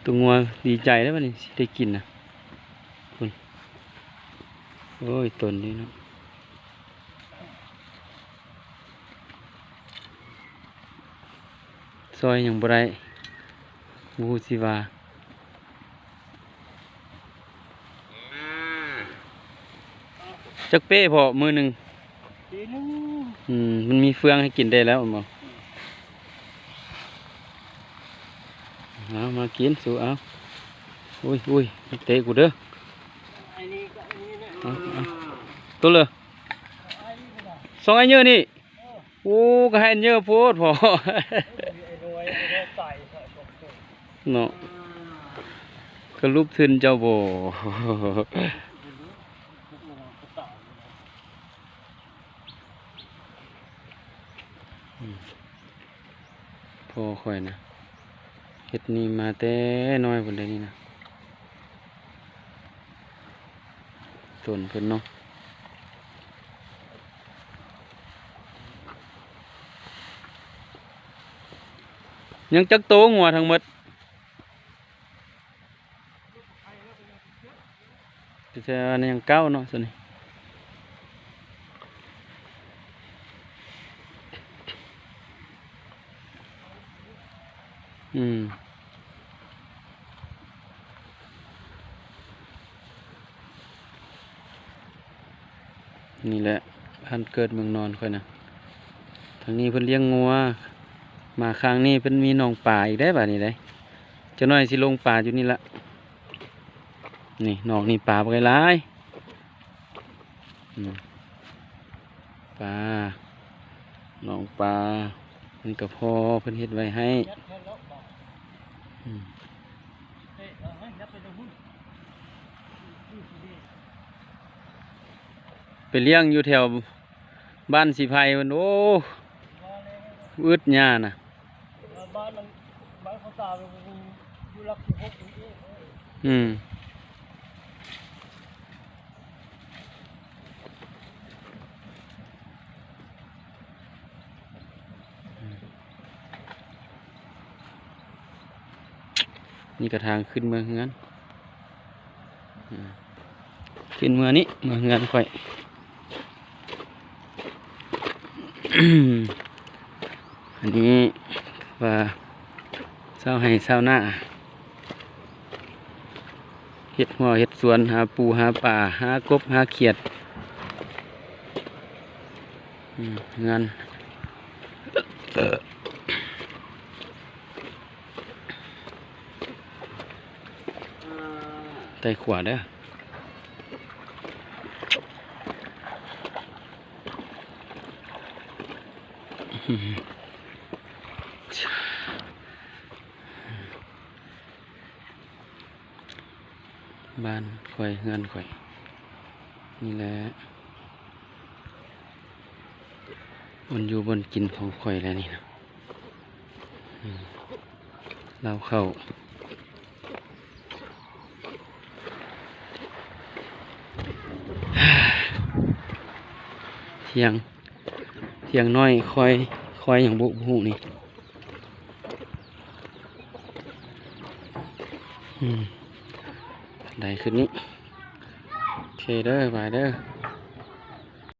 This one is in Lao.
ຕົວງົວດີໃຈແລ້ວບັດນີ້ ຊິໄດ້ກິນນະ. ພຸ້ນ ໂອ້ຍ ຕົນນີ້ເນາະ. ຊ່ອຍຫຍັງບໍ່ໄດ້ ບໍ່ຮູ້ຊິວ່າ. ຈັກເປ້ພໍມື້ໜຶ່ງ? ປີໜຶ່ງ. ອືມ ມັນມີເຟືອງໃຫ້ກິນໄດ້ແລ້ວແມ່ນບໍ່? ເອົາມາກິນສູ່ເອົາ. ອຸ້ຍ ອຸ້ຍ ເຕະກູເດີ. ເອົາ ເອົາ ໂຕເລີ ສອງໄອເຢີນີ້. ໂອ້ ກໍໃຫ້ເຍີໂພດພໍ ເນາະ. ກະຫຼຸບທຶນເຈົ້າບໍ່? ອືມ ພໍ່ຂ້ອຍນະ ເຮັດນີ້ມາແຕ່ນ້ອຍພຸ້ນເດ້ນີ້ນະ. ຕົນເພິ່ນເນາະ ຍັງຈັກໂຕງົວທັງໝົດ? ແຕ່ວ່າຍັງເກົ້າເນາະ ສ່ວນນີ້. ອືມ ນີ້ແຫຼະ ບ້ານເກີດເມືອງນອນຂ້ອຍນະ. ທາງນີ້ເພິ່ນລ້ຽງງົວ ມາຂ້າງນີ້ເພິ່ນມີໜອງປາອີກເດ້ ບາດນີ້ເດ້. ຈັກໜ້ອຍຊິລົງປາຢູ່ນີ້ລະ. ນີ້ ນອກນີ້ປາບັກຫຼາຍ. ອືມ ປາ ໜອງປາ ມັນກະພໍເພິ່ນເຮັດໄວ້ໃຫ້. ອືມ ໄປລ້ຽງຢູ່ແຖວບ້ານສີໄພພຸ້ນ ໂອ້ ອຶດຫຍ້ານະ. ບ້ານນັ້ນ ບ້ານເຂົາຕາ ຢູ່ຫຼັກສິບຫົກນີ້ເອງ. ອືມ ນີ້ກະທາງຂຶ້ນເມືອເຮືອນ. ອືມ ຂຶ້ນເມືອນີ້ ເມືອເຮືອນຂ້ອຍ. ອັນນີ້ວ່າຊາວໄຮ່ຊາວນາ ເຮັດຮົ້ວເຮັດສວນ ຫາປູຫາປາ ຫາກົບຫາຂຽດ. ອືມ ເຮືອນ ໃຕ້ຂວາເດີ. ບ້ານຂ້ອຍ ເຮືອນຂ້ອຍນີ້ແຫຼະ ບ່ອນຢູ່ບ່ອນກິນຂອງຂ້ອຍແຫຼະນີ້ນະ. ອືມ ລາວເຂົ້າ ຖຽງ ຖຽງນ້ອຍ ຄອຍ ຄອຍຫຍັງບຸ ບໍ່ຮູ້ນີ້. ອືມ ໄດ້ຂຶ້ນນີ້ ໂອເຄເດີ ບາຍເດີ.